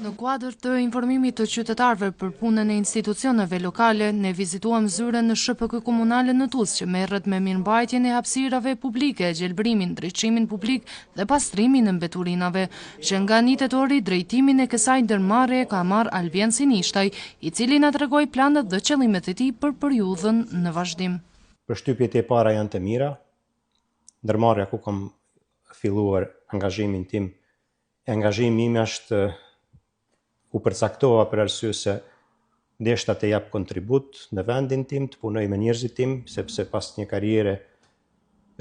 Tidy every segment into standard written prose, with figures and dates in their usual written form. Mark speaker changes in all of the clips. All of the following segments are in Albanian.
Speaker 1: Në kuadër të informimit të qytetarëve për punën e institucioneve lokale, ne vizituam zyrën në SHPK Komunale në Tuz që merret me mirëmbajtjen e hapësirave publike, gjelbërimin, ndriçimin publik dhe pastrimin e mbeturinave. Që nga një tetori, drejtimin e kësaj ndërmarrjeje ka marrë Albien Sinishtaj, i cili na tregoi planet dhe qëllimet e tij për periudhën në vazhdim.
Speaker 2: Përshtypjet e para janë të mira. Ndërmarrja ku kam filluar angazhimin tim Angazhimi im është u përcaktova për arsye se deshta të jap kontribut në vendin tim, të punoj me njerëzit tim, sepse pas një karriere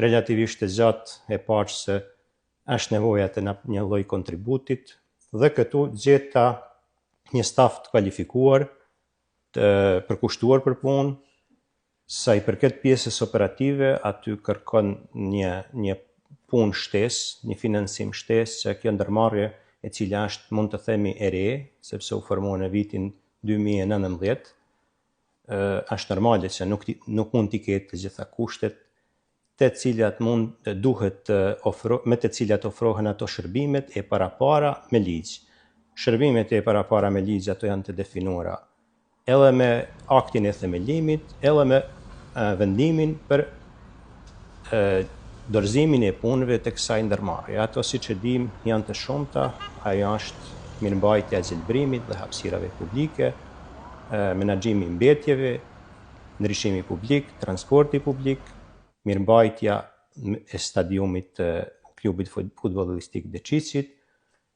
Speaker 2: relativisht të gjatë e pashë se është nevoja të jap një lloj kontributit dhe këtu gjeta një staf të kualifikuar, të përkushtuar për punë, Sa i përket pjesës operative, aty kërkon një një punë shtesë, një financim shtesë që kjo ndërmarrje e cila është mund të themi e re, sepse u formua në vitin 2019, është normale që nuk nuk mund t'i ketë të gjitha kushtet të cilat mund duhet të ofro, me të cilat ofrohen ato shërbimet e parapara me ligj. Shërbimet e parapara me ligj ato janë të definuara edhe me aktin e themelimit, edhe me vendimin për dorëzimin e punëve të kësaj ndërmarrje. Ato siç e dimë janë të shumta, ajo është mirëmbajtja e gjelbrimit dhe hapësirave publike, menaxhimi i mbetjeve, ndriçimi publik, transporti publik, mirëmbajtja e stadiumit të klubit futbollistik Deçiqit,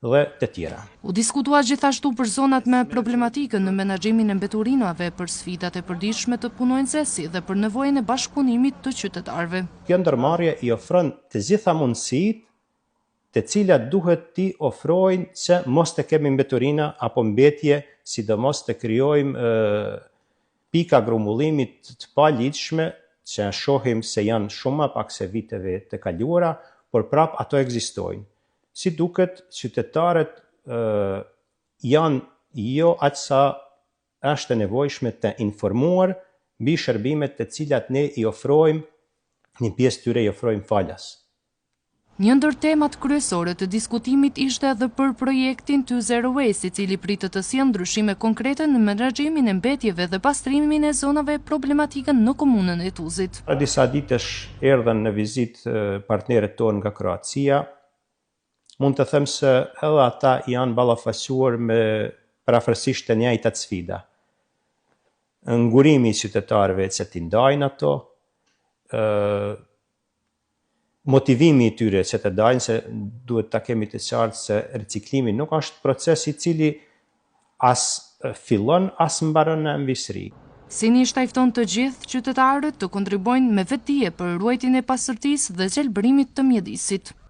Speaker 2: dhe të tjera.
Speaker 1: U diskutua gjithashtu për zonat me problematikën në menaxhimin e mbeturinave, për sfidat e përditshme të punonjësve si dhe për nevojën e bashkëpunimit të qytetarëve.
Speaker 2: Kjo ndërmarrje i ofron të gjitha mundësitë të cilat duhet t'i ofrojnë që mos të kemi mbeturina apo mbetje, sidomos të krijojmë pika grumbullimi të paligjshme që shohim se janë shumë ma pak se viteve të kaluara, por prap ato ekzistojnë. Si duket, qytetarët janë jo aq sa është e nevojshme të informuar mbi shërbimet të cilat ne i ofrojmë, një pjesë tyre i ofrojmë falas.
Speaker 1: Një ndër temat kryesore të diskutimit ishte edhe për projektin To Zero Waste, i cili pritet të sjellë ndryshime konkrete në menaxhimin e mbetjeve dhe pastrimin e zonave problematike në komunën e Tuzit.
Speaker 2: Para disa ditësh erdhën në vizitë partnerët tonë nga Kroacia. Mund të them se edhe ata janë ballafaquar me përafërsisht të njëjtat sfida. Ngurimi i qytetarëve që t'i ndajnë ato, motivimi i tyre që të ndajnë se duhet ta kemi të qartë se riciklimi nuk është proces i cili as fillon as mbaron në amvisëri.
Speaker 1: Sinishtaj fton të gjithë qytetarët të kontribuojnë me vetëdije për ruajtjen e pastërtisë dhe gjelbërimit të mjedisit.